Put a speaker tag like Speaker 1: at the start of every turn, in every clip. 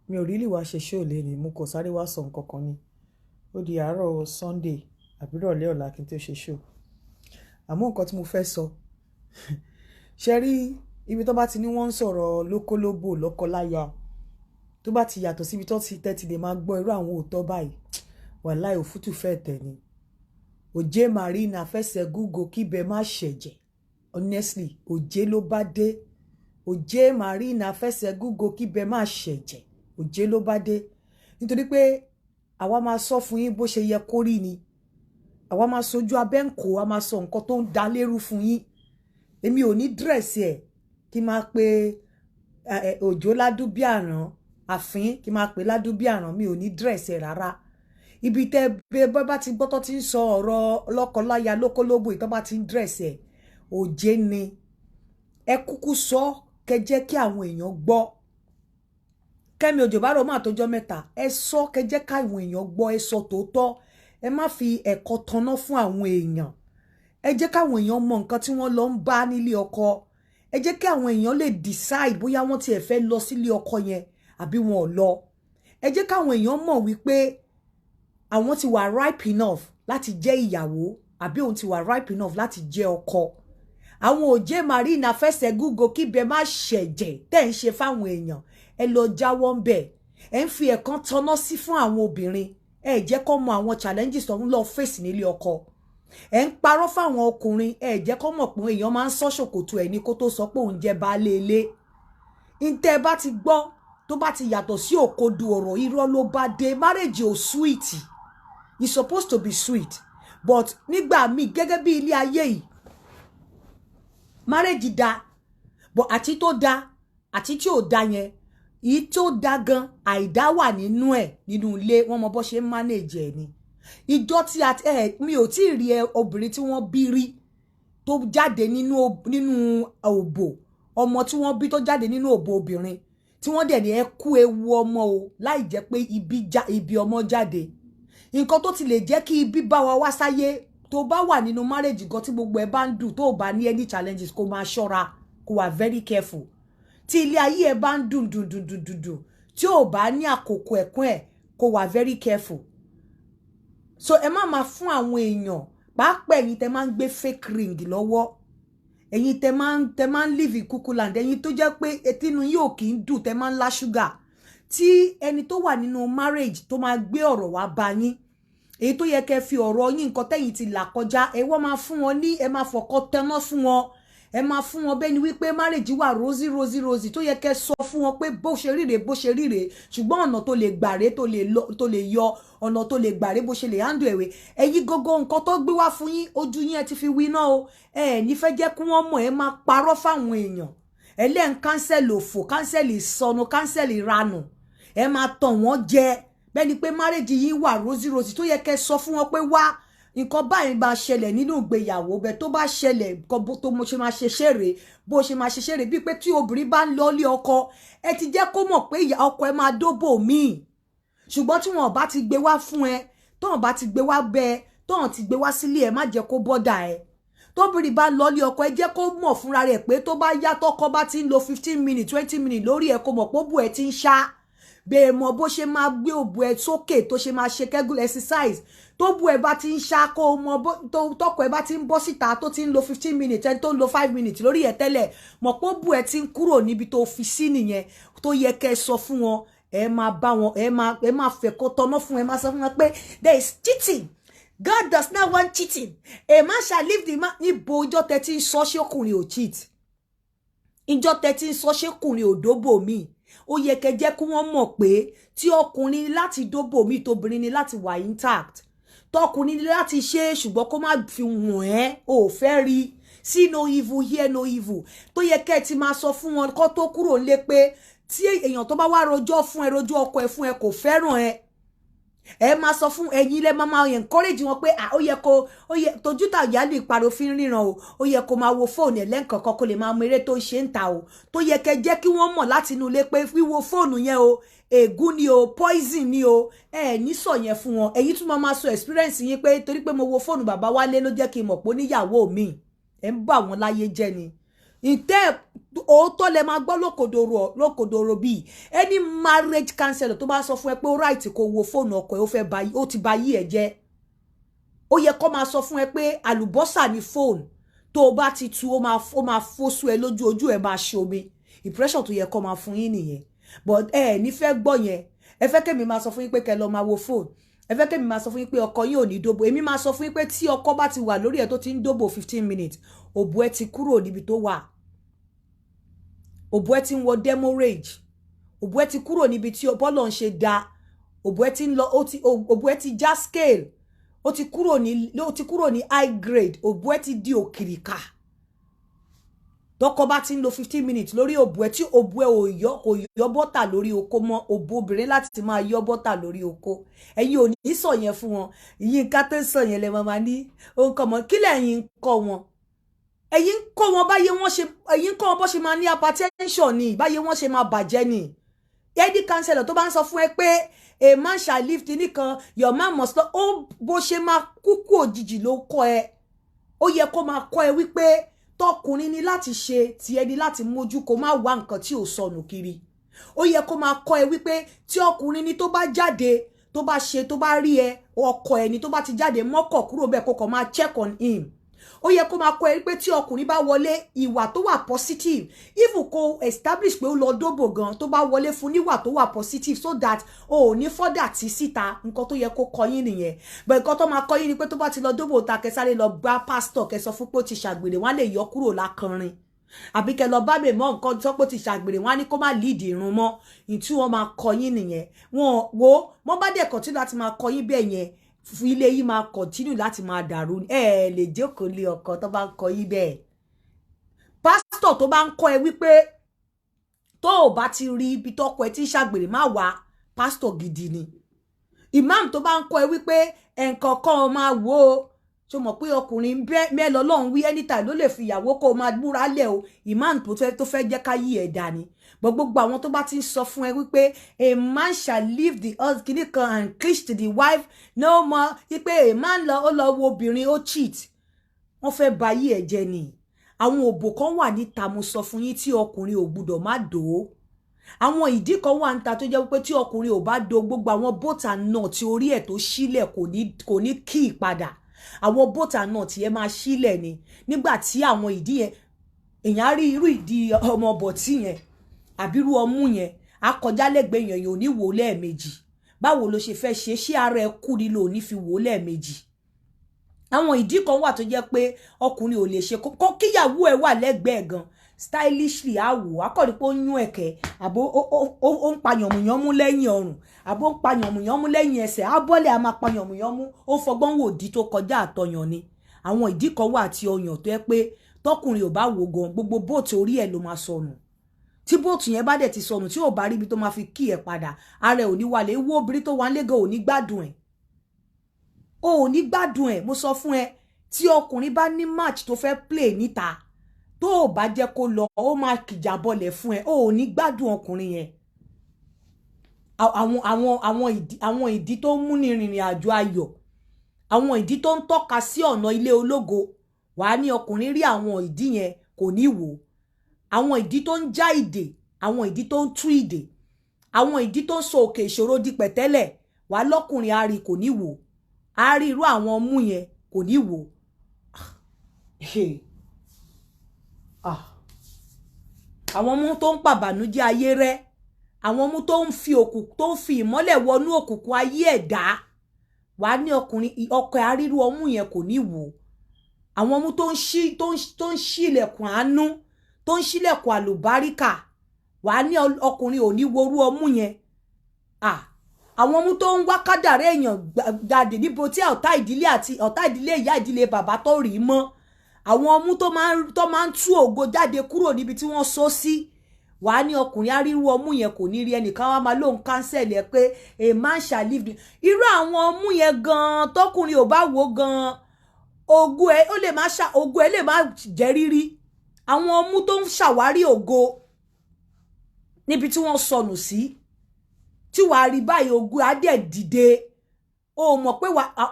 Speaker 1: Mi ò really wá ṣe show lénìí, mo kàn sáré wá sọ nǹkan kan ni. Ó di àárọ̀ Sunday àbí ìrọ̀lẹ́ ọ̀la kí n tó ṣe show. Àmọ́ nǹkan tí mo fẹ́ sọ, ṣé rí ibi tó bá ti ní wọ́n ń sọ̀rọ̀ lókólóbò lọ́kọláya, tó bá ti yàtọ̀ síbi tó ti tẹ́tí lè máa gbọ́ irú àwọn òótọ́ báyìí, wàláì òfútù fẹ́ tẹ̀ ni. Òjé Marina fẹsẹ̀ gúgo kíbẹ̀ má ṣẹ̀jẹ̀. Honestly, òjé ló bá dé. Òjé Marina fẹsẹ̀ gúgo kíbẹ̀ má ṣẹ̀jẹ̀. Òjé ló bá dé. Nítorí pé àwa máa sọ fún yín bó ṣe yẹ kó rí ni. Àwa máa sojú abẹ́ ń kó, a máa sọ nǹkan tó ń da lérú fún yín. Èmi ò ní dress ẹ̀ kí máa pe òjò ládùn bí àrán, àfín kí máa pe ládùn bí àrán, mi ò ní dress ẹ̀ rárá. Ibi tẹ́ bẹ́ bá ti gbọ́ tó ti ń sọ ọ̀rọ̀ lọ́kọláya lókólóbò ìtọ́ bá ti ń dress ẹ̀, òjé ni. Ẹ kúkú sọ kẹ́ jẹ́ kí àwọn èèyàn gbọ́. Kẹ́mi Òjò bá rò máa tọjọ́ mẹ́ta, ẹ sọ kẹ́ jẹ́ káwọn èèyàn gbọ́, ẹ sọ tòótọ́. Ẹ má fi ẹ̀kọ́ tanná fún àwọn èèyàn. Ẹ jẹ́ káwọn èèyàn mọ nǹkan tí wọ́n lọ ń bá nílé ọkọ. Ẹ jẹ́ kí àwọn èèyàn lè decide bóyá wọ́n tiẹ̀ fẹ́ lọ sílé ọkọ yẹn àbí wọn ò lọ. Ẹ jẹ́ káwọn èèyàn mọ̀ wípé àwọn ti wà ripe enough láti jẹ́ ìyàwó àbí òun ti wà ripe enough láti jẹ́ ọkọ. Àwọn òjé Marina fẹsẹ̀ gúgo kíbẹ̀ má ṣẹ̀jẹ̀ tẹ́ ń ṣe fáwọn èèyàn, ẹ lọ jáwọ́ ń bẹ̀. Ẹ ń fi ẹ̀kan tanná sí fún àwọn obìnrin. Ẹ jẹ́ kó mọ àwọn challenges tó ń lọ face nílé ọkọ. Ẹ ń parọ́ fáwọn ọkùnrin. Ẹ jẹ́ kó mọ̀ pé èèyàn máa ń sọ ṣòkòtò ẹ̀ ní kó tó sọ pé òun jẹ́ baálé ilé. Ntẹ́ bá ti gbọ́ tó bá ti yàtọ̀ sí òkodo ọ̀rọ̀, irọ́ ló bá dé. Marriage ò sweet. It's supposed to be sweet, but nígbà míì, gẹ́gẹ́ bí ilé ayé yìí, marriage da, but àti tó da àti tí ò da yẹn, èyí tó da gan, àìdá wà nínú ẹ̀. Nínú ilé wọ́n mọ bó ṣe ń manage ẹ̀ ni. Ìjọ tí a ẹ mi ò tí ì rí ẹ obìnrin tí wọ́n bí rí tó jáde nínú òbò ọmọ tí wọ́n bí, tó jáde nínú òbò obìnrin tí wọ́n dẹ̀ ní ẹ kú ewu ọmọ o, láì jẹ́ pé ibi já ibi ọmọ jáde. Nǹkan tó ti lè jẹ́ kí ibi bá wa wá sáyé, tó bá wà nínú marriage gan, tí gbogbo ẹ bá ń dùn, tó bá ní any challenges, kó máa ṣọ́ra, kó wà very careful. Tí ilé ayé ẹ bá ń dùn dùn dùn dùn dùn dùn, tí ò bá ní àkókò ẹ̀kún ẹ̀, kó wà very careful. So ẹ má máa fún àwọn èèyàn, pàápàá ẹ̀yin tẹ́ máa ń gbé fake ring lọ́wọ́, ẹ̀yin tẹ́ máa ń live in kukuland, ẹ̀yin tó jẹ́ pé etínú yóò kì í dùn, tẹ́ máa ń lá ṣúgà, tí ẹni tó wà nínú marriage tó máa gbé ọ̀rọ̀ wá bá yín, èyí tó yẹ kẹ́ fi ọ̀rọ̀ yín, nǹkan tẹ́yin ti là kọjá, ẹ wọ́n máa fún wọn ní, ẹ máa fọkọ tẹná fún wọn, ẹ máa fún wọn bẹ́ẹ̀ ni wípé marriage wà rosy rosy rosy, tó yẹ kẹ́ sọ fún wọn pé bó ṣe ríre, bó ṣe ríre, ṣùgbọ́n ọ̀nà tó lè gbàre, tó lè lọ, tó lè yọ, ọ̀nà tó lè gbàre, bó ṣe lè handle ẹ̀wẹ̀ ẹ̀yin gógó, nǹkan tó gbé wá fún yín, ojú yín ẹ ti fi wí náà o. Ẹ ní fẹ́ jẹ́ kí wọ́n mọ̀. Ẹ máa parọ́ fáwọn èèyàn, ẹ lẹ́ ń counsel òfò, counsel ìsọnù, counsel ìranù. Ẹ máa tàn wọ́n jẹ bẹ́ẹ̀ ni pé marriage yín wà rosy rosy, tó yẹ kẹ́ sọ fún wọn pé wá, nǹkan báyìí máa ṣẹlẹ̀ nínú ìgbéyàwó bẹ́ẹ̀, tó bá ṣẹlẹ̀, nǹkan tó mo ṣe máa ṣe ṣeré, bó ṣe máa ṣe ṣeré. Bíi pé tí obìnrin bá ń lọ ilé ọkọ, ẹ ti jẹ́ kó mọ̀ pé ìyá ọkọ ẹ máa dóbò míì, ṣùgbọ́n tí wọn bá ti gbé wá fún ẹ, tóun bá ti gbé wá bẹ, tóun ti gbé wá sílé ẹ, má jẹ́ kó bother ẹ. Tóbìnrin bá lọ ilé ọkọ, ẹ jẹ́ kó mọ̀ fúnra rẹ̀ pé tó bá yá, tọkọ bá ti ń lo 15 minutes, 20 minutes lórí ẹ, kó mọ̀ pé ó bù ẹ ti ń ṣá bẹ́ẹ̀, mọ̀ bó ṣe máa gbé òbò ẹ sókè, tó ṣe máa ṣe kegel exercise. Tó bú ẹ bá ti ń ṣá, kó mọ tó tọkọ ẹ bá ti ń bọ́ síta, tó ti ń lo 15 minutes, ẹni tó ń lo 5 minutes lórí ẹ tẹ́lẹ̀, mọ̀ pé ó bú ẹ ti ń kúrò níbi tó fi sí nìyẹn. Tó yẹ kẹ́ ẹ sọ fún wọn, ẹ máa bá wọn, ẹ máa fẹ́ kó tọ́nà fún, ẹ máa sọ fún wọn pé there is cheating, God does not want cheating, a man shall leave the man. Níbo? Ìjọ tẹ ti ń sọ, ṣékùnrin ò cheat? Ìjọ tẹ ti ń sọ, ṣékùnrin ò dóbò míì? Ó yẹ kẹ́ jẹ́ kí wọ́n mọ̀ pé tí ọkùnrin láti dóbò míì, tóbìnrin ni láti wà intact, tọkùnrin ni láti ṣe é, ṣùgbọ́n kó má fi wọ̀n ẹ́, ò fẹ́ rí. See no evil, hear no evil. Tó yẹ kẹ́ ẹ ti máa sọ fún wọn kó tó kúrò nílé pé tí èèyàn tó bá wá rojọ́ fún ẹ, rojọ́ ọkọ ẹ fún ẹ, kò fẹ́ràn ẹ, ẹ máa sọ fún ẹ̀yin lẹ máa máa encourage wọn pé ó yẹ kó, ó yẹ tójú tàyà lè pariwo fi ń ríran o, ó yẹ kó máa wo fóònù ẹ lẹ́ǹkọ̀ọ̀kan, kó lè máa mọ eré tó ń ṣe ń ta o. Tó yẹ kẹ́ jẹ́ kí wọ́n mọ̀ láti inú ilé pé wíwo fóònù yẹn o, ègún ni o, poison ni o. Ẹ ní sọ yẹn fún wọn. Ẹ̀yin tún máa máa sọ experience yín pé torí pé mo wo fóònù bàbá wálé ló jẹ́ kí n mọ̀ pé oníyàwó mi. Ẹ ń bà wọ́n láyé jẹ́ ni. Ìtẹ́ òótọ́ lẹ máa gbọ́ lókodoro lókodoro. Bíi any marriage counselor tó bá sọ fún ẹ pé ó right kó wo fóònù ọkọ ẹ, ó fẹ́ ba, ó ti ba yí ẹ jẹ́. Ó yẹ kó máa sọ fún ẹ pé àlùbọ́sà ní fóònù, tó o bá ti tu, ó máa fóṣù ẹ lójú, ojú ẹ máa ṣomi. Impression tó yẹ kó máa fún yín nìyẹn, but ẹ ní fẹ́ gbọ́ yẹn. Ẹ fẹ́ kémi máa sọ fún yín pé kẹ́ lọ máa wo fóònù. Ẹ fẹ́ kémi máa sọ fún yín pé ọkọ yín ò ní dóbò. Èmi máa sọ fún yín pé tí ọkọ bá ti wà lórí ẹ tó ti ń dóbò 15 minutes, òbò ẹ ti kúrò níbi tó wà, òbò ẹ ti ń wọ demurrage, òbò ẹ ti kúrò níbi tí bọ́lọ̀ ń ṣe da, òbò ẹ ti ń lọ, òbò ẹ ti já scale, ó ti kúrò ní high grade, òbò ẹ ti di òkìrìkà. Tọkọ bá ti ń lo 15 minutes lórí òbò ẹ, tí òbò ẹ ò yọ, kò yọ bọ́tà lórí oko mọ́. Òbò obìnrin láti máa yọ bọ́tà lórí oko, ẹ̀yin ò ní sọ yẹn fún wọn. Yínká tó ń sọ yẹn lẹ máa ní òun kọ mọ. Kí lẹ̀yin ń kọ́ wọn? Ẹ̀yin ń kọ́ wọn báyé wọ́n ṣe, ẹ̀yin ń kọ́ wọn bó ṣe máa ní hypertension ni, báyé wọ́n ṣe máa bàjẹ́ ni. Any counselor tó bá ń sọ fún ẹ pé a man shall live nìkan, your man must not, ó bó ṣe máa kúkú òjijì ló kọ́ ẹ. Ó yẹ kó máa kọ́ ẹ wípé tọkùnrin ni láti ṣe tiẹ̀ ni láti mójú kó má wá nǹkan tí ò sọnù kiri. Ó yẹ kó máa kọ́ ẹ wípé tí ọkùnrin ni tó bá jáde, tó bá ṣe, tó bá rí ẹ, ọkọ ẹni tó bá ti jáde, mọ́kọ̀ kúrò bẹ́ẹ̀, kó kàn máa check on him. Ó yẹ kó máa kọ́ ẹ pé tí ọkùnrin bá wọlé, ìwà tó wà positive, even kó establish pé ó lọ dóbò gan, tó bá wọlé, fún níwà tó wà positive, so that o ò ní fọ́dà tí síta. Nǹkan tó yẹ kó kọ́ yín nìyẹn, but nǹkan tó máa kọ́ yín ni pé tó bá ti lọ dóbò ta, kẹ sáré lọ bá pásítọ̀, kẹ sọ fún pé ó ti ṣàgbèrè, wọ́n á lè yọ kúrò lákànrin, àbí kẹ lọ bá mi mọ nǹkan tó pé ó ti ṣàgbèrè, wọ́n á ní kó má lead irun mọ́. Ìtú wọn máa kọ́ yín nìyẹn. Wọn wo wọ́n bá dẹ̀ continue láti máa kọ́ yín bẹ́ẹ̀ yẹn, fún ilé yìí máa continue láti máa dàrú. Ẹ ẹ lè jókòó lé ọkọ tó bá ń kọ́ yín bẹ́ẹ̀. Pásítọ̀ tó bá ń kọ́ ẹ wípé tó o bá ti rí ibi tọ́kọ ẹ tí ń ṣàgbèrè, má wá pásítọ̀ gidi ni. Imam tó bá ń kọ́ ẹ wípé ẹ̀ǹkọ̀ọ̀kan máa wò ó, ṣo mọ̀ pé ọkùnrin mẹ́lọ lọ́hùn wí, anytime ló lè fi ìyàwó kó o máa múra lẹ̀ o, imam tó fẹ́ jẹ́ ká yí ẹ̀ dà ní. Gbogbo àwọn tó bá ti ń sọ fún ẹ wípé a man shall leave the house kìíní kan and cling to the wife no more, wípé a man lọ, ó lọ wo obìnrin, ó cheat, wọ́n fẹ́ ba yí ẹ̀ jẹ́ ni. Àwọn òbò kan wà níta, mo sọ fún yín, tí ọkùnrin ò gbúdọ̀ má dò ó. Àwọn ìdí kan wà níta tó jẹ́ wípé tí ọkùnrin ò bá do, gbogbo àwọn bóta náà tí orí ẹ̀ tó sílẹ̀ kò ní kí ìpadà. Àwọn bóta náà tí ẹ máa sílẹ̀ ni nígbà tí àwọn ìdí yẹn, èèyàn á rí irú ìdí ọmọ bọ̀tí yẹn àbí irú ọmú yẹn, á kọjá lẹ́gbẹ̀ẹ́ yẹn, yóò ní wò lẹ́ẹ̀mejì. Báwo ló ṣe fẹ́ ṣe? Ṣé ara ẹ kú ni lò ní fi wò lẹ́ẹ̀mejì? Àwọn ìdí kan wà tó jẹ́ pé ọkùnrin ò lè ṣe kó kíyàwó ẹ̀ wà lẹ́gbẹ̀ẹ́ gan, stylishly á wò á kọ́ ni pé ó yún ẹ̀kẹ́, àbó ó ń pa yànmùyánmú lẹ́yìn ọrùn, àbó ń pa yànmùyánmú lẹ́yìn ẹsẹ̀, á bọ́lẹ̀, á máa pa yànmùyánmú, ó fọgbọ́n wò ìdí tó kọjá àtọyàn ni. Àwọn ìdí kan wà àti ọyàn tó yẹ pé tọkùnrin ò bá wò gan, gbogbo bóòtù orí ẹ̀ ló máa sọnù. Tí bóòtù yẹn bá dẹ̀ ti sọnù, tí ò bá rí ibi tó máa fi kí ẹ̀ padà, ara ẹ̀ ò ní wálé. Ewu obìnrin tó wà ń lé gan ò ní gbádùn ẹ̀, o ò ní gbádùn ẹ̀. Mo sọ fún ẹ, tí ọkùnrin bá ní match tó fẹ́ play níta, tó o bá jẹ́ kó lọ, ó máa kìjà bọlẹ̀ fún ẹ, o ò ní gbádùn ọkùnrin yẹn. Àwọn ìdí tó ń múni rìnrìn àjò ayọ̀, àwọn ìdí tó ń tọ́ka sí ọ̀nà ilé ológo, wàá ní ọkùnrin rí àwọn ìdí yẹn, kò ní wò. Àwọn ìdí tó ń já ìdè, àwọn ìdí tó ń tú ìdè, àwọn ìdí tó ń sọ òkè ìṣòro di pẹ̀tẹ́lẹ̀, wàá lọ́kùnrin á rí, kò ní wò. Á rí irú àwọn ọmú yẹn, kò ní wò. Ah. Àwọn ọmú tó ń pàbànújẹ́ ayé rẹ, àwọn ọmú tó ń fi òkùnkùn, tó ń fi ìmọ́lẹ̀ wọnú òkùnkùn ayé ẹ̀dá, wàá ní ọkùnrin, ọkọ àrírú ọmú yẹn, kò ní wò. Àwọn ọmú tó ń ṣí ilẹ̀kùn àánú, tó ń ṣílẹ̀kùn àlùbáríkà, wàá ní ọkùnrin ò ní worú ọmú yẹn. Ah, àwọn ọmú tó ń wá kádàrá èèyàn jáde níbo tí ọ̀tá ìdílé àti ọ̀tá ìdílé ìyá, ìdílé bàbá tó rí mọ́, àwọn ọmú tó máa ń tú ògo jáde kúrò níbi tí wọ́n sọ sí, wàá ní ọkùnrin arírú ọmú yẹn, kò ní rí. Ẹnìkan wá máa lóun counsel ẹ pé a man shall live. Irú àwọn ọmú yẹn gan-an, tọkùnrin ò bá wò gan-an, ògo ẹ ó lè má ṣá, ògo ẹ lè má jẹ́ rírí. Àwọn ọmú tó ń ṣàwárí ògo níbi tí wọ́n sọnù sí, tí wàá rí báyìí, ògo á dẹ̀ dìde. O mọ̀ pé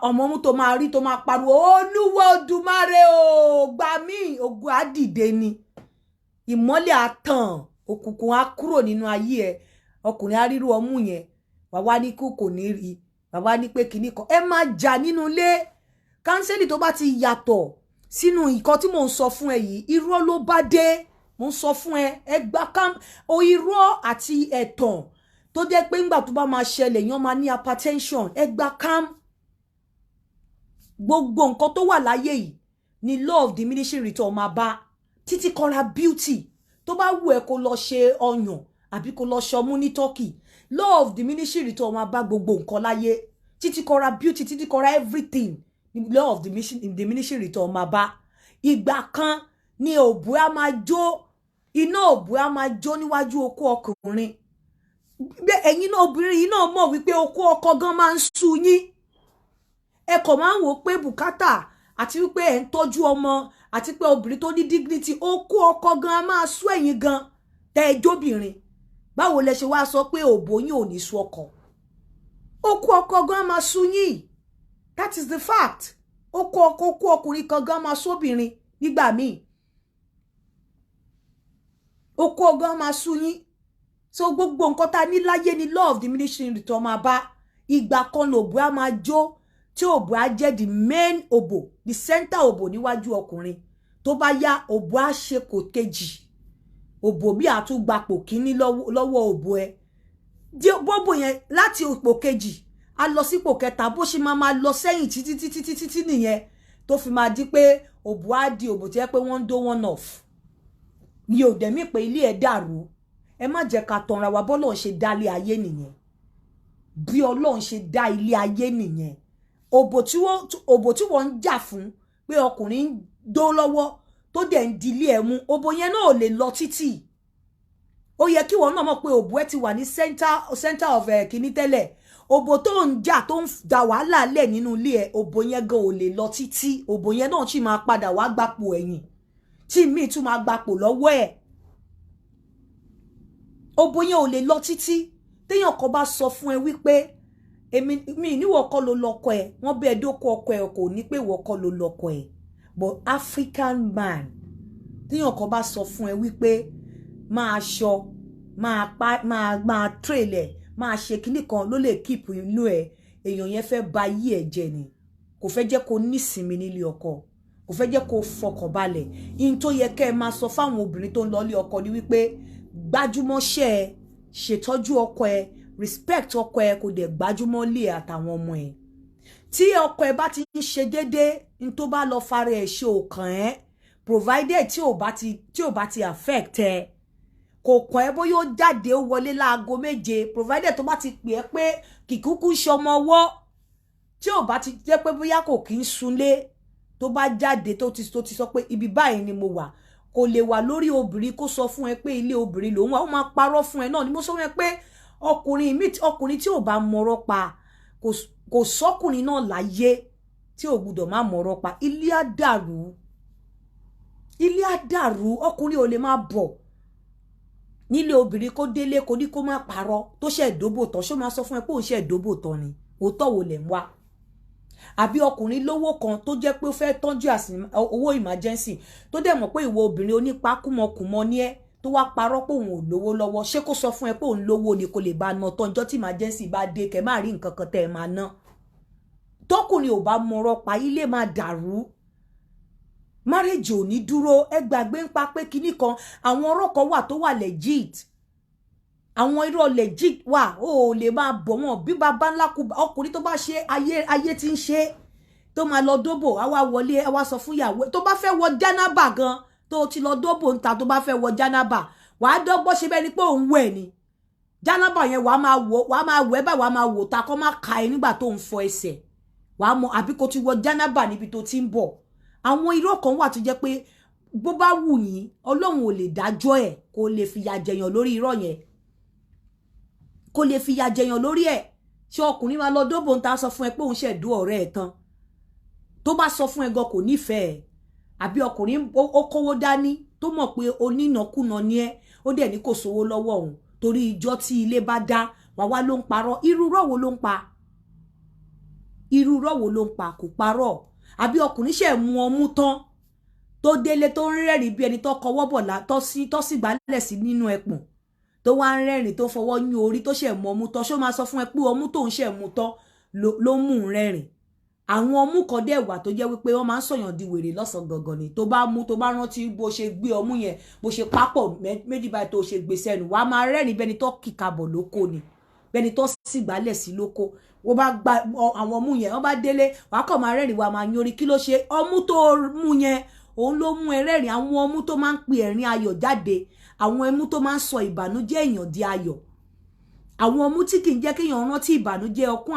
Speaker 1: ọmọ ọmú tó máa rí, tó máa pariwo, "Olúwa Odùmarè o, gbà mí," ògo á dìde ni. Ìmọ́lẹ̀ á tàn, òkùnkùn á kúrò nínú ayé ẹ. Ọkùnrin á rírú ọmú yẹn, wà wá ní kú kò ní rí, wà wá ní pé kinní kan. Ẹ máa jà nínú ilé. Counsel tó bá ti yàtọ̀ sínú nǹkan tí mò ń sọ fún ẹ yìí, irọ́ ló bá dé. Mò ń sọ fún ẹ, ẹ gbá kám o. Irọ́ àti ẹ̀tàn tó jẹ́ pé ńgbà tó bá máa ṣẹlẹ̀, yẹn máa ní hypertension. Ẹ gbá kám. Gbogbo nǹkan tó wà láyé yìí ni law of diminishing return máa bá, títí kọ́ra beauty. Tó bá wù ẹ́ kó lọ ṣe ọyàn àbí kó lọ ṣọmú ní Turkey, law of diminishing return máa bá gbogbo nǹkan láyé, títí kọ́ra beauty, títí kọ́ra everything ni law of diminishing return máa bá. Ìgbà kan ni òbú á máa jó, iná òbú á máa jó níwájú okó ọkùnrin. Ẹ̀yin náà, obìnrin yìí náà mọ̀ wípé okó ọkọ gan máa ń sú yín. Ẹ kàn máa ń wò ó pé bùkátà àti wípé ẹ̀ ń tọ́jú ọmọ àti pé obìnrin tó ní dignity, okó ọkọ gan á máa sú ẹ̀yin gan tẹ́ ẹ jóbìnrin. Báwo lẹ ṣe wá sọ pé òbò yín ò ní sú ọkọ? Okó ọkọ gan á máa sú yín. That is the fact. Okó ọkọ, okó ọkùnrin kan gan máa sóbìnrin nígbà míì. Okó gan máa sú yín. So gbogbo nǹkan tá a ní láyé ni law of diminishing return máa bá. Ìgbà kan lòbó á máa jó, tí òbò á jẹ́ the main òbò, the center òbò níwájú ọkùnrin. Tó bá yá, òbò á ṣe kò kejì, òbò bí àtúgbapò kínní lọ́wọ́ òbò ẹ. Bóbò yẹn láti ipò kejì á lọ sípò kẹta, bó ṣe máa máa lọ sẹ́yìn títí títí títí tí nìyẹn, tó fi máa di pé òbò á di òbò tí yẹ pé wọ́n ń dó one off. Mi ò dẹ̀ mí pé ilé ẹ̀ dàrú. Ẹ má jẹ́ ká tanra wa. Bọ́lọ́run ṣe dá ilé ayé nìyẹn. Bí Ọlọ́run ṣe dá ilé ayé nìyẹn. Òbò tí wọ́n ń jà fún pé ọkùnrin ń dó lọ́wọ́, tó dẹ̀ ń dilé ẹ̀ mú, òbò yẹn náà ò lè lọ títì. Ó yẹ kí wọ́n náà mọ̀ pé òbò ẹ ti wà ní center of kìíní tẹ́lẹ̀. Òbò tó ń jà, tó ń da wàhálà lẹ̀ nínú ilé ẹ̀, òbò yẹn gan ò lè lọ títí. Òbò yẹn náà sì máa padà wá gbapò ẹ̀yìn, tí míì tún máa gbapò lọ́wọ́ ẹ̀. Òbò yẹn ò lè lọ títí. Téèyàn kan bá sọ fún ẹ wípé èmi mi níwọ̀ kọ́ ló lọ́kọ ẹ, wọ́n bẹ́ẹ̀ dóko ọkọ ẹ, kò ní pé ìwọ kọ́ ló lọ́kọ ẹ. But African man, téèyàn kan bá sọ fún ẹ wípé máa ṣọ, máa pa, máa trail ẹ, máa ṣe kinní kan ló lè keep inú ẹ, èèyàn yẹn fẹ́ ba yí ẹ jẹ́ ni. Kò fẹ́ jẹ́ kó nísinmi nílé ọkọ, kò fẹ́ jẹ́ kó fọkàn balẹ̀. In tó yẹ kẹ́ ẹ máa sọ fáwọn obìnrin tó ń lọ ilé ọkọ ni wípé gbájúmọ́ṣẹ́ ẹ, ṣètọ́jú ọkọ ẹ, respect ọkọ ẹ, kò dẹ̀ gbájúmọ́ lé àtàwọn ọmọ ẹ. Tí ọkọ ẹ bá ti ń ṣe déédéé, n tó bá lọ fara ẹ ṣe òkàn ẹ, provided tí ò bá ti affect ẹ, kò kàn ẹ́ bóyá ó jáde, ó wọlé láago 7, provided tó bá ti pè é pé kìkúkú ṣọmọ ọwọ́, tí ò bá ti jẹ́ pé bóyá kò kí ń sunlé, tó bá jáde, tó ti sọ pé ibi báyìí ni mo wà. Kò lè wà lórí obìnrin kó sọ fún ẹ pé ilé obìnrin lòun wà. Ó máa parọ́ fún ẹ náà ni. Mo sọ fún ẹ pé ọkùnrin mi, ọkùnrin tí ò bá mọ̀rọ̀ pa, kò sọ́kùnrin náà láyé tí ò gbúdọ̀ má mọ̀rọ̀ pa. Ilé á dàrú, ilé á dàrú. Ọkùnrin ò lè máa bọ̀ nílé obìnrin, kó délé, kó ní kó má parọ́. Tó ṣe ìdóbò tán, ṣó máa sọ fún ẹ pé òun ṣe ìdóbò tán ni? Òótọ́ wo lẹ̀ ń wá? Àbí ọkùnrin lówó kan tó jẹ́ pé ó fẹ́ tọ́jú owó emergency, tó dẹ̀ mọ̀ pé ìwọ obìnrin onípa kúmọkùmọ ní ẹ́, tó wá parọ́ pé òun ò lówó lọ́wọ́, ṣé kó sọ fún ẹ pé òun lówó ni kó lè bá ná tọ́jọ́ tí emergency bá dé, kẹ́ má rí nǹkan kan tẹ́ ẹ máa ná? Tọkùnrin ò bá mọ̀rọ̀ pa, ilé máa dàrú, marriage ò ní dúró. Ẹ gbàgbé ń pa pé kinní kan. Àwọn ọ̀rọ̀ kan wà tó wà legit, àwọn irọ́ legit wà. Ó lè máa bọ̀ wọ́n bí bàbá ńlá kú. Ọkùnrin tó bá ṣe ayé, ayé tí ń ṣe, tó máa lọ dóbò, á wá wọlé, á wá sọ fún ìyàwó. Tó bá fẹ́ wọ jánábà gan, tó ti lọ dóbò ń ta, tó bá fẹ́ wọ jánábà, wàá dọ́gbọ́n ṣe bẹ́ẹ̀ ni pé òun wẹ̀ ni. Jánábà yẹn, wàá máa wò, wàá máa wẹ̀ báyìí, wàá máa wò ta kọ́ máa ka ẹ nígbà tó ń fọ ẹsẹ̀. Wàá mọ àbí kó ti wọ jánábà níbi tó ti ń bọ̀. Àwọn irọ́ kan wà tó jẹ́ pé bó bá wù yín, Ọlọ́run ò lè dájọ́ ẹ̀, kó lè fìyà jẹyàn lórí irọ́ yẹn, kó lè fìyà jẹyàn lórí ẹ̀. Ṣé ọkùnrin máa lọ dóbò ń ta, sọ fún ẹ pé òun ṣe dó ọ̀rẹ́ ẹ̀ tán? Tó bá sọ fún ẹ gan, kò nífẹ̀ẹ́. Àbí ọkùnrin ó kówó dání, tó mọ̀ pé onínàkúnà ni ẹ́, ó dẹ̀ ní kò sówó lọ́wọ́ òun, torí ìjọ tí ilé bá dá wà wá ló ń parọ́. Irú rọ́ wo ló ń pa? Irú rọ́ wo ló ń pa? Kò parọ́. Àbí ọkùnrin ṣe mú ọmú tán, Tó délé, tó ń rẹ́rìn bí ẹni tó kọwọ́ bọ̀ tó sì gbálẹ̀ sí nínú ẹpọ̀n, tó wá ń rẹ́rìn, tó fọwọ́ yún orí, tó ṣẹ̀ mú ọmú tọ́, ṣó máa sọ fún ẹ pé ọmú tó ń ṣẹ̀ mú tọ́ ló mú un rẹ́rìn? Àwọn ọmú kan dẹ̀ wà tó jẹ́ wípé wọ́n máa ń sọ̀yàn di wèrè lọ́sàn gangan ni. Tó bá mú, tó bá rántí bó ṣe gbé ọmú yẹn, bó ṣe pápọ̀ méjì báyìí, tó ṣe gbé sẹ́nu, wàá máa rẹ́rìn bẹ́ni tó kìkàbọ̀ lóko ni, bẹ́ni tó sì gbálẹ̀ sí lóko. Wọ́n bá gba àwọn ọmú yẹn, wọ́n bá délé, wàá kàn máa rẹ́rìn, wàá máa yún orí. Kí ló ṣe ọmú tó mú yẹn? Òun ló mú ẹ rẹ́rìn. Àwọn ọmú tó máa ń pe ẹ̀rín ayọ̀ jáde, àwọn ọmú tó máa ń sọ ìbànújẹ́ èèyàn di ayọ̀, àwọn ọmú tí kì í jẹ́ kéèyàn rántí ìbànújẹ́ ọkún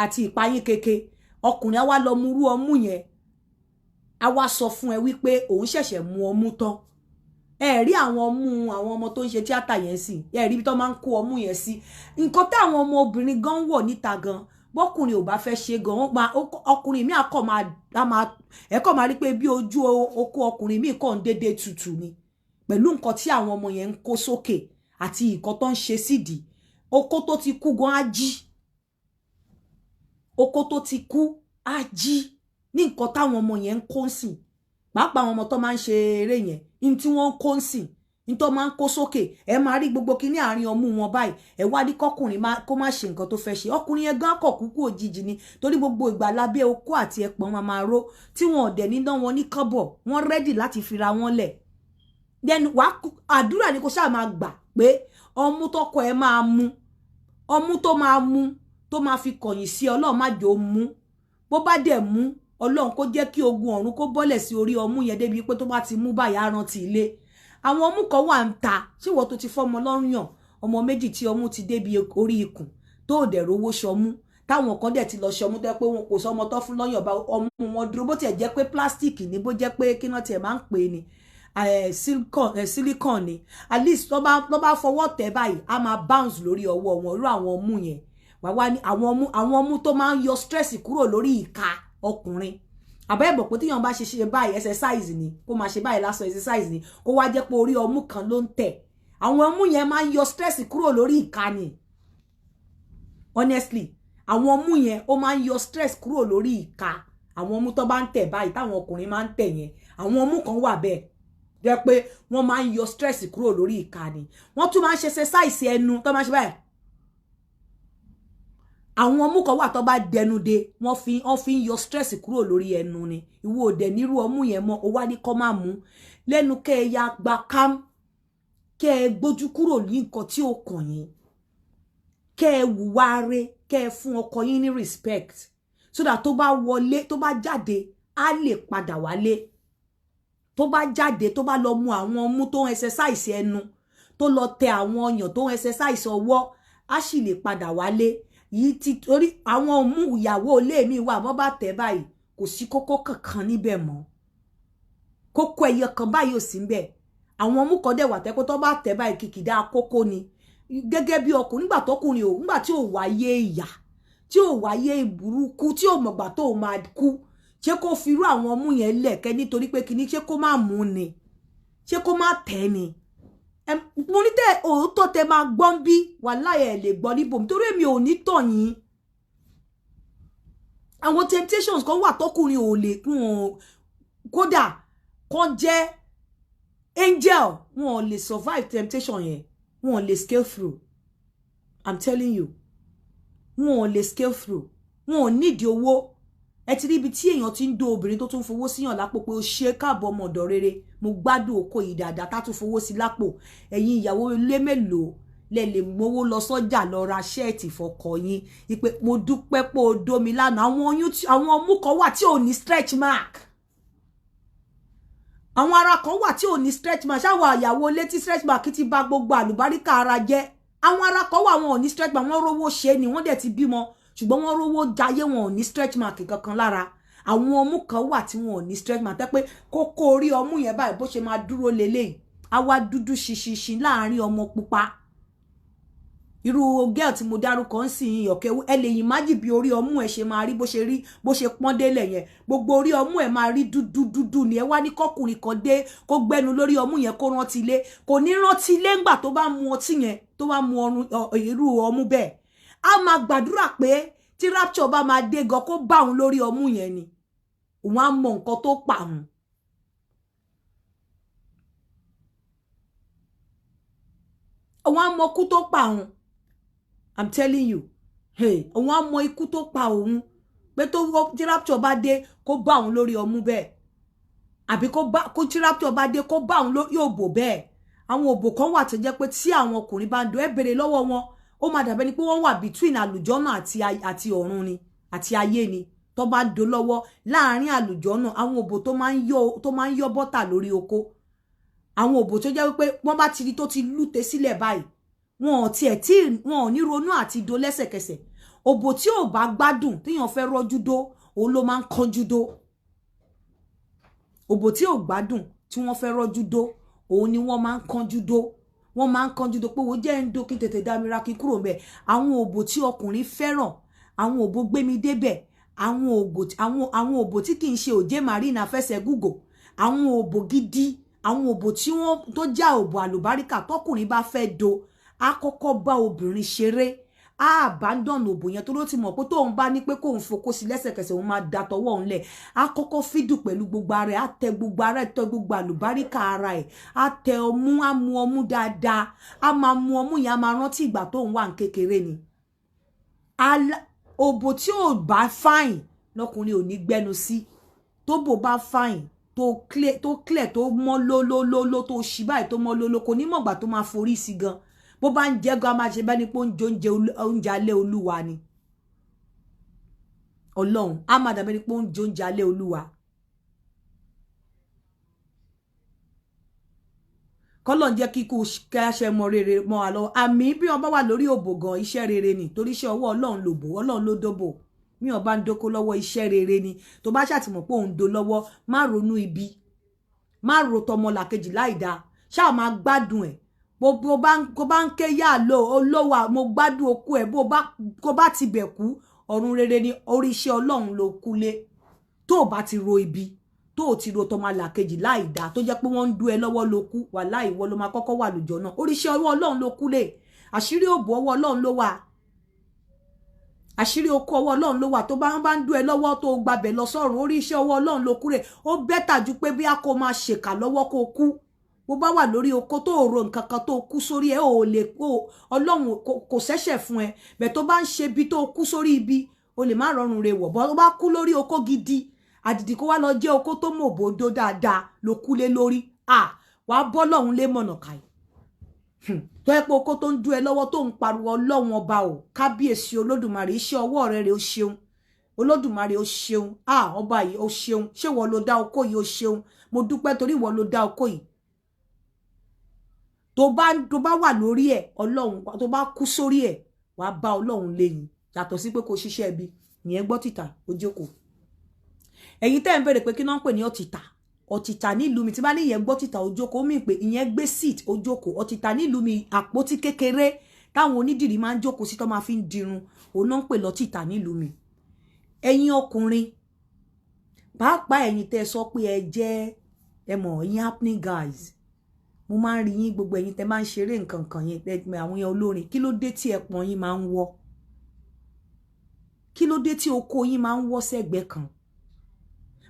Speaker 1: àti ìpayín keke. Ọkùnrin á wá lọ mú irú ọmú yẹn, á wá sọ fún ẹ wípé òun ṣẹ̀ṣẹ̀ mu ọmú tán. Ẹ rí àwọn ọmú àwọn ọmọ tó ń ṣe tíátà yẹn sí, ẹ rí ibi tó máa ń kó ọmú yẹn sí. Nǹkan tí àwọn ọmọ obìnrin gan wọ̀ níta gan, bọ́kùnrin ò bá fẹ́ ṣe gan, wọ́n máa ọkùnrin mi àkọ́ máa ẹ kọ́ máa rí pé bí ojú okó ọkùnrin mi kàn ń dédé tutù ni pẹ̀lú nǹkan tí àwọn ọmọ yẹn ń kó sókè àti nǹkan tó ń ṣe sídìí. Okó tó ti kú gan á jí, okó tó ti kú á jí ní nǹkan táwọn ọmọ yẹn ń kó sìn. Pàápàá àwọn ọmọ tó máa ń ṣe eré yẹn, ní tí wọ́n ń kó sìn, ní tó máa ń kó sókè, ẹ máa rí gbogbo kíní àárín ọmú wọn báyìí. Ẹ wá ní kọkùnrin kó má ṣe nǹkan tó fẹ́ ṣe. Ọkùnrin yẹn gan kọ̀ kúkú òjijì ni, torí gbogbo ìgbà lábẹ́ okó àti ẹpọ̀n máa máa ró, tí wọn ò dẹ̀ níná wọn ní kọ́bọ̀. Wọ́n ready láti fira wọn lẹ̀. Then wàá àdúrà ni kó ṣáà máa gbà pé ọmú tọkọ ẹ máa mú, ọmú tó máa mú tó máa fi kọ̀yìn sí, Ọlọ́run má jò mú. Bó bá dẹ̀ mú, Ọlọ́run kó jẹ́ kí ogun ọ̀run kó bọ́lẹ̀ sí orí ọmú yẹn débi pé tó bá ti mú báyìí, á rántí ilé. Àwọn ọmú kan wà ń ta. Ṣé ìwọ tó ti fọ́mọ lọ́rùn yàn, ọmọ méjì, tí ọmú ti débi orí ikùn, tó ò dẹ̀ rówó ṣọmú, táwọn kan dẹ̀ ti lọ ṣọmú, tó yẹ pé wọn kò sọmọ tó fún lọ́yàn bá ọmú wọn dúró, bó tiẹ̀ jẹ́ pé plastic ni, bó jẹ́ pé kí náà tiẹ̀ máa ń pè é ni, silicone ni, at least tó bá fọwọ́ tẹ̀ báyìí, á máa bounce lórí ọwọ́ wọn. Irú àwọn ọmú yẹn wà wá ní àwọn ọmú tó máa ń yọ stress kúrò lórí ìka ọkùnrin. Àbẹ́ ìbọ̀ pé tíyàn bá ṣe ṣe báyìí, exercise ni, kó máa ṣe báyìí lásán, exercise ni, kó wá jẹ́ pé orí ọmú kan ló ń tẹ̀. Àwọn ọmú yẹn máa ń yọ stress kúrò lórí ìka ni. Honestly, àwọn ọmú yẹn, ó máa ń yọ stress kúrò lórí ìka. Àwọn ọmú tó bá ń tẹ̀ báyìí, táwọn ọkùnrin máa ń tẹ̀ yẹn, àwọn ọmú kan wà bẹ́ẹ̀ jẹ́ pé wọ́n máa ń yọ stress kúrò lórí ìka ni. Wọ́n tún máa ń ṣe exercise ẹnu tó máa ń ṣe báyìí. Àwọn ọmú kan wà tó bá dẹnu de, wọ́n fi ń yọ stress kúrò lórí ẹnu ni. Ìwọ òdẹ nírú ọmú yẹn mọ́, ó wá ní kọ́ máa mú lẹ́nu. Kẹ́ ẹ ya gba kám, kẹ́ ẹ gbójú kúrò ní nǹkan tí ó kàn yín, kẹ́ ẹ wùwá re, kẹ́ ẹ fún ọkọ yín ní respect, so that tó bá wọlé, tó bá jáde, á lè padà wálé. Tó bá jáde, tó bá lọ mu àwọn ọmú tó ń exercise ẹnu, tó lọ tẹ àwọn ọyàn tó ń exercise ọwọ́, á sì lè padà wálé. Yìí ti torí àwọn ọmú ìyàwó ilé mi wà, bọ́ bá tẹ̀ báyìí, kò sí kókó kankan níbẹ̀ mọ́. Kókó ẹyọ kan báyìí ò sí níbẹ̀. Àwọn ọmú kan dẹ̀ wà tẹ́ pé tó bá tẹ̀ báyìí, kìkìdá kókó ni. Gẹ́gẹ́ bí ọkùnrin, nígbà tọkùnrin ò, nígbà tí ò wáyé ìyà, tí ò wáyé burúkú, tí ò mọ̀gbà tó máa kú, ṣé kó fi irú àwọn ọmú yẹn lẹ̀kẹ́ nítorí pé kíní? Ṣé kó má mú ni? Ṣé kó má tẹ̀ ni? Mo ní tẹ òótọ́ tẹ máa gbọ́n bí wàláhì, ẹ̀ lè gbọ́ níbò, nítorí èmi ò ní tàn yín. Àwọn temptations kan wà tọkùnrin ò lè kún wọn, kódà kan jẹ́ angel, wọn ò lè survive temptation yẹn, wọn ò lè scale through. I'm telling you, wọn ò lè scale through. Wọn ò nídìí owó. Ẹ ti rí ibi tí èèyàn ti ń do obìnrin tó tún fowó síyàn lápò pé ó ṣe káàbọ̀, ọmọ ọ̀dọ̀ rere, mo gbádùn oko yìí dáadáa, tá tún fowó sí lápò. Ẹ̀yin ìyàwó ilé mélòó lẹ lè mówó lọ sọ́jà lọ ra shirt fọkọ yín ipe mo dúpẹ́ pé o dó mi lánàá? Àwọn oyún, àwọn ọmú kan wà tí ò ní stretch mark, àwọn ara kan wà tí ò ní stretch mark. Ṣáwọn àyàwó létí stretch mark ti bà gbogbo àlùbáríkà ara jẹ́. Àwọn ara kan wà, wọn ò ní stretch mark. Wọ́n rówó ṣe ni, wọ́n dẹ̀ ti bímọ, ṣùgbọ́n wọ́n rówó jayé, wọn ò ní stretch mark kankan lára. Àwọn ọmú kan wà tí wọn ò ní stretch mark, tẹ́ pé kókó orí ọmú yẹn báyìí, bó ṣe máa dúró leléyìí, á wá dúdú ṣinṣinṣin láàrin ọmọ pupa. Irú girl tí mo dárúkọ ń sìn ọ̀kẹ́, ẹ lè imagine bí orí ọmú ẹ ṣe máa rí, bó ṣe rí, bó ṣe pọ́n délẹ̀ yẹn, gbogbo orí ọmú ẹ máa rí dúdú dúdú ni. Ẹ wá ní kọkùnrin kan dé, kó gbẹnu lórí ọmú yẹn, kó rántí ilé. Kò ní rántí ilé. Ńgbà tó bá mu ọtí yẹn, tó bá mu irú ọmú bẹ́ẹ̀, á máa gbàdúrà pé tí rapture bá máa dé gan, kó bá òun lórí ọmú yẹn ni. Òun á mọ nǹkan tó pa òun. Òun á mọ ikú tó pa òun. I'm telling you. Hey, òun á mọ ikú tó pa òun. Pé tó tí rapture bá dé, kó bá òun lórí ọmú bẹ́ẹ̀. Àbí kó bá kó tí rapture bá dé, kó bá òun lórí òbò bẹ́ẹ̀. Àwọn òbò kan wà tó jẹ́ pé tí àwọn ọkùnrin bá ń do, ẹ béèrè lọ́wọ́ wọn, ó máa dàbẹ́ ni pé wọ́n wà between àlùjọ́nà àti ọ̀run ni, àti ayé ni. Tó bá do lọ́wọ́ láàárín àlùjọ́nà, àwọn òbò tó máa ń yọ bọ́tà lórí oko. Àwọn òbò tó jẹ́ wípé wọ́n bá ti rí tó ti lúte sílẹ̀ báyìí, wọn ò tiẹ̀ tí wọn ò ní ronú àti do lẹ́sẹ̀kẹsẹ̀. Òbò tí ò bá gbádùn téèyàn fẹ́ rọ́jú dó, òun ló máa ń kánjú dó. Òbò tí ò gbádùn tí wọ́n fẹ́ rọ́jú dó, òun ni wọ́n máa ń kánjú dó. Wọ́n máa ń kánjú dó pé wo jẹ́ ń do kí n tètè dá mi ra kí n kúrò ńbẹ̀. Àwọn òbò tí ọkùnrin fẹ́ràn, àwọn òbò gbémi débẹ̀, àwọn òbò tí kì í ṣe òjé marina fẹsẹ̀ gúgò, àwọn òbò gidi, àwọn òbò tí wọ́n tó já òbò àlùbáríkà tọkùnrin bá fẹ́ do, á kọ́kọ́ bá obìnrin ṣeré, á abandon òbò yẹn tó ló ti mọ̀ pé tóun bá ní pé kóun fokó sí lẹ́sẹ̀kẹsẹ̀, òun máa da tọwọ́ òun lẹ̀. Á kọ́kọ́ fídù pẹ̀lú gbogbo ara ẹ̀, á tẹ gbogbo ara ẹ̀, tẹ gbogbo àlùbáríkà ara ẹ̀, á tẹ ọmú, á mu ọmú dáadáa, á máa mu ọmú yẹn, á máa rántí ìgbà tóun wà ní kékeré ni. Òbò tí ò bá fáìn lọkùnrin ò ní gbẹnu sí. Tóbò bá fáìn, tó clear, tó mọ́ lólólóló, tó ṣí báyìí tó mọ́ lóló, kò ní mọ̀gbà tó máa forí sí gan. Bó bá ń jẹ́ gan, a máa ṣe bẹ́ẹ̀ ni pé ó ń jẹ oúnjẹ alẹ́ olúwa ni. Ọlọ́run á máa dàbẹ́ ni pé ó ń jẹ oúnjẹ alẹ́ olúwa. Kọ́lọ́n jẹ́ kíkú kẹ́ṣẹ́ mọ rere mọ́ wa lọ́wọ́. Àmì bí wọ́n bá wà lórí òbò gan, iṣẹ́ rere ni, torí iṣẹ́ ọwọ́ Ọlọ́run lòbò, Ọlọ́run ló dóbò. Mi ò bá ń dóko lọ́wọ́, iṣẹ́ rere ni. Tó bá ṣàtìmọ̀ pé òun do lọ́wọ́, má ronú ibi, má ro tọmọlàkejì láìda, ṣáà máa gbádùn ẹ̀. Bó bá ń ké yá lò olówó, mo gbádùn okú ẹ̀, bó bá ti bẹ̀ kú, ọ̀run rere ni, orí iṣẹ́ Ọlọ́run ló kúlé. Tó o bá ti ro ibi, tó o ti ro tọmọlàkejì láìda, tó jẹ́ pé wọ́n ń dú ẹ lọ́wọ́ ló kú, wàláhì ìwọ ló máa kọ́kọ́ wà lójọ́ náà. Orí iṣẹ́ ọwọ́ Ọlọ́run ló kúlé. Àṣírí òbò ọwọ́ Ọlọ́run ló wà. Àṣírí okó ọwọ́ Ọlọ́run ló wà. Tó bá ń dú ẹ lọ́wọ́ tó gbabẹ̀ lọ sọ́run, orí iṣẹ́ ọwọ́ Ọlọ́run ló kúrè. Ó bẹ́tà ju pé bí a kò máa ṣèkà lọ́wọ́ kó kú. Bó bá wà lórí okó tó ro nǹkan kan tó kú sórí ẹ, ò lè kó Ọlọ́run kò ṣẹ̀ṣẹ̀ fún ẹ. Bẹ̀ tó bá ń ṣe bí tó kú sórí ibi, o lè má rọrùn re wọ̀. Bó bá kú lórí okó gidi, àdìdì kó wá lọ jẹ́ okó tó mọ̀ bòdó dáadáa ló kú lé lórí. À wàá bọ́ lọ́hún lé mọ̀nà kàì. Tó yẹ pé okó tó ń dú ẹ lọ́wọ́ tó ń pariwo Ọlọ́run ọba o, kábíyèsí Olódùmarè, iṣẹ́ ọwọ́ rẹ rè, ó ṣeun Olódùmarè, ó ṣeun, ah ọba yìí ó ṣeun, ṣé ìwọ ló dá okó yìí, ó ṣeun, mo dúpẹ́ torí ìwọ ló dá okó yìí. Tó bá wà lórí ẹ̀ Ọlọ́run, tó bá kú sórí ẹ̀, wàá bá Ọlọ́run lẹ́yìn. Yàtọ̀ sí pé kò ṣiṣẹ́ ibi ìyẹn gbọ́ tìta ó jókòó. Ẹ̀yin tẹ́ ń béèrè pé kí náà ń pè ní ọ̀tìtà. Ọ̀tìtà nílùú mi, tí bá ní ìyẹn gbọ́ tìta ó jókòó, mi pé ìyẹn gbé seat ó jókòó. Ọ̀tìtà nílùú mi, àpótí kékeré táwọn onídìrí máa ń jókòó sí tó máa fi ń dirun, òun náà ń pè lọ́tìtà nílùú mi. Ẹ̀yin ọkùnrin, pàápàá ẹ̀yin tẹ́ sọ pé ẹ jẹ́ ẹ mọ̀, ẹ̀yin happening guys, mo máa ń rí yín, gbogbo ẹ̀yin tẹ́ máa ń ṣeré nǹkan kan yẹn, àwọn yẹn olórin, kí ló dé tí ẹpọ̀n yín máa ń wọ́? Kí ló dé tí okó yín máa ń wọ́ sẹ́gbẹ̀ẹ́ kan?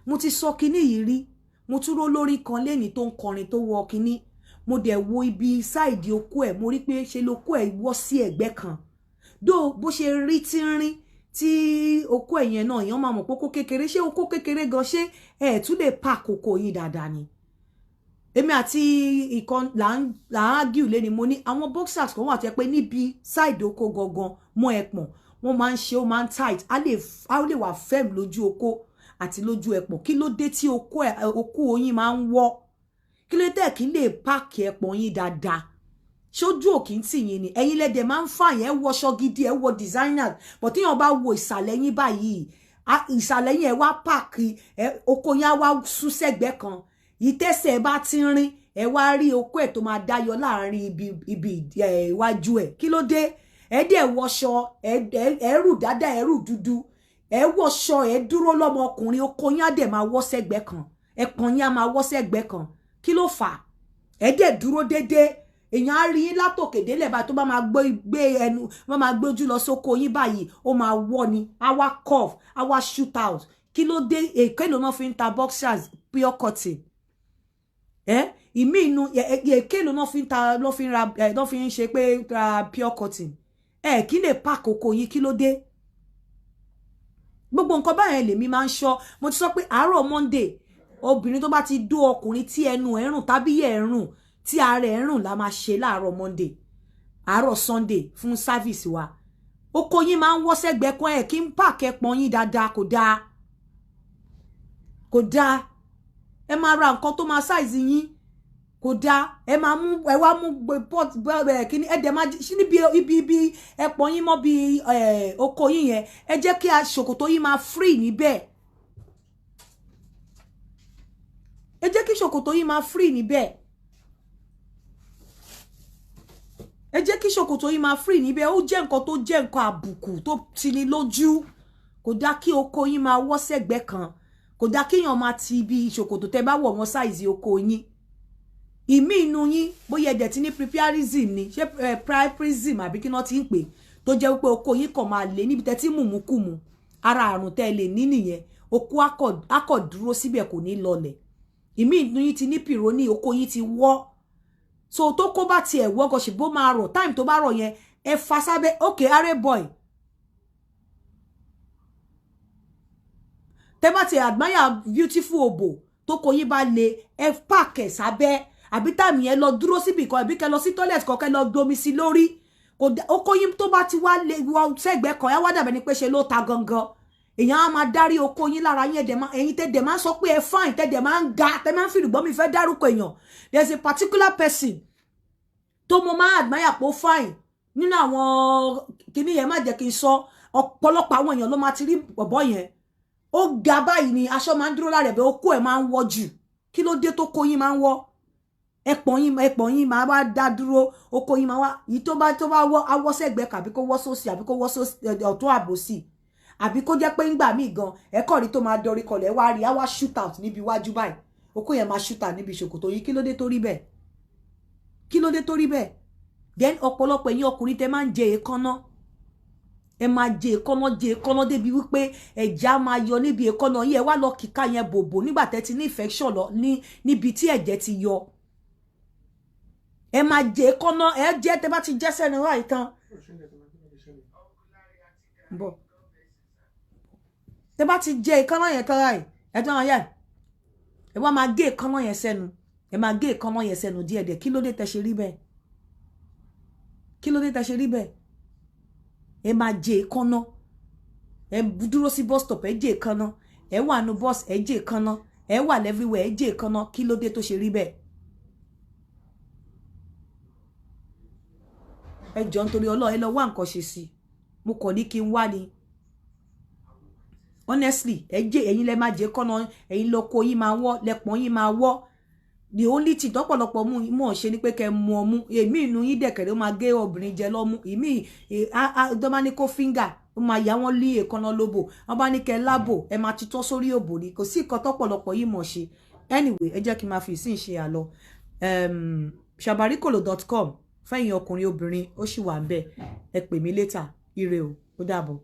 Speaker 1: Mo ti sọ kinní yìí rí. Mo tún ró lórí kan lẹ́ni tó ń kọrin tó wọ kinní, mo dẹ̀ wo ibi sáìdì okó ẹ̀, mo rí pé ṣe lóko ẹ̀ wọ́ sí ẹ̀gbẹ́ kan. Dó bó ṣe rí tínrín tí okó ẹ̀ yẹn náà, èèyàn máa mọ̀ pé okó kékeré, ṣé okó kékeré gan, ṣé ẹ̀ tún lè pa àkókò yín dáadáa ni? Èmi àti ìkan là ń argue lé ni, mo ní àwọn boxers kan wà tó yẹ pé níbi sáìdì okó gangan mọ́ ẹpọ̀n, wọ́n máa ń ṣe, ó máa ń tight, á lè wà firm lójú okó àti lójú ẹpọ̀n. Kí ló dé tí okó oyin máa ń wọ́? Kí ló dé kí lè páàkì ẹpọ̀n yín dáadáa? Ṣojú òkì ń tì yín ni? Ẹ̀yin lẹ́dẹ̀ máa ń fà yẹn, wọṣọ gidi, ẹ wọ designer, but tíyàn bá wo ìsàlẹ̀ yín báyìí, ìsàlẹ̀ yín ẹ wá páàkì okó yín á wá sún sẹ́gbẹ̀ẹ́ kan, ìtẹ́sẹ̀ bá ti rin, ẹ wá rí okó ẹ̀ tó máa dáyọ láàrin ibi iwájú ẹ̀. Kí ló dé? Ẹ dẹ̀ wọṣọ, ẹ rù dáadáa, ẹ rù dúdú, ẹ wọṣọ, ẹ dúró lọ́mọkùnrin, okó yín á dẹ̀ máa wọ́ sẹ́gbẹ̀ẹ́ kan, ẹpọ̀n yín á máa wọ́ sẹ́gbẹ̀ẹ́ kan. Kí ló fà? Ẹ dẹ̀ dúró déédéé, èèyàn á rí yín látòkè délẹ̀ báyìí, tó bá máa gbé ẹnu, bá máa gbójú lọ sóko yín báyìí, ó máa wọ́ ni, á wá curve, á wá shoot out. Kí ló dé? Èké ló náà fi ń ta boxers pure cotton ẹ. Ìmí inú èké ló náà fi ń ta, ló fi ń ra ẹ, ló fi ń ṣe pé ra pure cotton ẹ. Kí lè pack oko yín? Kí ló dé? Gbogbo nǹkan báyẹn lèmi máa ń ṣọ́. Mo ti sọ pé àárọ̀ Monday, obìnrin tó bá ti dó ọkùnrin tí ẹnu ẹ̀ rùn tàbí ẹ̀ rùn, tí ara ẹ̀ rùn, la máa ṣe láàárọ̀ Monday, àárọ̀ Sunday fún service wa. Oko yín máa ń wọ́ sẹ́gbẹ̀ẹ́ kan ẹ̀, kí n pack ẹpọ̀n yín dáadáa. Kò dáa, kò dáa. Ẹ máa ra nǹkan tó máa size yín. Kò dáa. Ẹ máa mú, ẹ wá mú pot ẹ kíní, ẹ dẹ̀ máa sí níbi ibi ẹpọ̀n yín mọ́ bí oko yín yẹn. Ẹ jẹ́ kí ṣòkòtò yín máa free níbẹ̀. Ẹ jẹ́ kí ṣòkòtò yín máa free níbẹ̀. Ẹ jẹ́ kí ṣòkòtò yín máa free níbẹ̀. Ó jẹ́ nǹkan tó jẹ́ nǹkan àbùkù tó tini lójú. Kò dá kí oko yín máa wọ́ sẹ́gbẹ́ kan. Kò dá kéèyàn máa ti ibi ṣòkòtò tẹ́ bá wọ̀ wọ́n size oko yín. Ìmí inú yín, bóyá ẹ̀dẹ̀ ti ní preparism ni, ṣé priapism àbí kí wọ́n ti ń pè, tó jẹ́ wípé oko yín kàn máa lé níbi tẹ́ tí mùmúkùmù. Ara àrùn tẹ́ lè ní nìyẹn. Oko akọ̀ dúró síbẹ̀, kò ní lọlẹ̀. Ìmí inú yín ti ní Peyronie, oko yín ti wọ́. So tó kó bá tiẹ̀ wọ́ gan, ṣe bó máa rọ̀. Time tó bá rọ̀ yẹn, ẹ fa sábẹ́. Okay, array boy, tẹ́ bá ti admire beautiful òbò, tó kó yín bá le, ẹ pack ẹ̀ sábẹ́, àbí time yẹn, lọ dúró síbì kan, àbí kẹ́ lọ sí toilet kan, kẹ́ lọ domi sí lórí. Kò oko yín tó bá ti wá lé wọ sẹ́gbẹ̀ẹ́ kan, ẹ wá dàbẹ̀ ni pé ṣe ló ta gangan. Èèyàn á máa dárí oko yín lára yín. Ẹ̀dẹ̀ máa, ẹ̀yin tẹ́dẹ̀ máa ń sọ pé ẹ fine, tẹ́dẹ̀ máa ń ga, tẹ́ máa ń fìrùgbọ́n mi fẹ́ dárúkọ èèyàn. There is a particular person tó mo máa admire pé ó fine nínú àwọn kinní yẹn. Má jẹ́ kí n sọ. Ọ̀pọ̀lọpọ̀ àwọn èèyàn ló máa ti rí bọ̀bọ̀ yẹn. Ó ga báyìí ni, aṣọ máa ń dúró lára ẹ̀ bẹ́ẹ̀, okó ẹ̀ máa ń wọ́ jù. Kí ló dé tó kó yín máa ń wọ́? Ẹpọ̀n yín, ẹpọ̀n yín máa wá dá dúró, oko yín máa wá yìí. Tó bá wọ́, awọ́ sẹ́gbẹ̀ẹ́, àbí kó wọ́ sósì, àbí kó wọ́ sósì ọ̀tún àbòsí, àbí kó jẹ́ pé ńgbà míì gan, ẹ̀kọ́ rí tó máa dọrí kọlẹ̀, wá rí á wá shoot out níbi iwájú báyìí. Oko yẹn máa shoot out níbi ṣòkòtò yìí. Kí ló dé tó rí bẹ́ẹ̀? Kí ló dé tó rí bẹ́ẹ̀? Then ọ̀pọ̀lọpọ̀ ẹ̀yin ọkùnrin tẹ máa ń jẹ èékánná, ẹ máa jẹ èékánná, jẹ èékánná débi wípé ẹ̀jẹ̀ á máa yọ níbi èékánná yìí. Ẹ wá lọ kíká yẹn bòbò nígbà tẹ́ ti ní infection lọ ní níbi tí ẹ̀jẹ̀ ti yọ. Ẹ máa jẹ èékánná, ẹ jẹ. Tẹ́ bá ti jẹ́ sẹ́nu ráì tán bọ̀, tẹ́ bá ti jẹ èékánná yẹn tán ráì, ẹ tán yẹ, ẹ wá máa gé èékánná yẹn sẹ́nu. Ẹ máa gé èékánná yẹn sẹ́nu díẹ̀díẹ̀. Kí ló dé tẹ́ ṣe rí bẹ́ẹ̀? Kí ló dé tẹ́ ṣe rí bẹ́ẹ̀? Ẹ máa jẹ èékánná. Ẹ dúró sí bus stop, ẹ jẹ èékánná. Ẹ wà nù bus, ẹ jẹ èékánná. Ẹ wà everywhere, ẹ jẹ èékánná. Kí ló dé tó ṣe rí bẹ́ẹ̀? Ẹ jọ, nítorí Ọlọ́run, ẹ lọ wá nǹkan ṣe sí. Mo kàn ní kí n wá ni. Honestly, ẹ jẹ, ẹ̀yin lẹ máa jẹ kọ́nà, ẹ̀yin lọkọ yín máa wọ́, lẹ́pọ̀n yín máa wọ́. The only thing tọ́pọ̀lọpọ̀ mú mọ̀ ṣe ni pé kẹ́ mu ọmú. Èmi inú yín dẹ̀kẹ̀rẹ̀, ó máa gé obìnrin jẹ lọ́mú. Èmi tó bá ní kó finger, ó máa yá wọ́n lé èékánná lóbò. Wọ́n bá ní kẹ́ lábò, ẹ máa tutọ́ sórí òbò ni. Kò sí nǹkan tọ́pọ̀lọpọ̀ yìí mọ̀ ṣe. Anyway, ẹ jẹ́ kí n máa fi ìsìn ṣe àlọ́. Shabarikolo.com fẹ́yìn ọkùnrin, obìnrin, ó sì wà ń bẹ̀. Ẹ pè mí later. Ire o, ó dàbọ̀.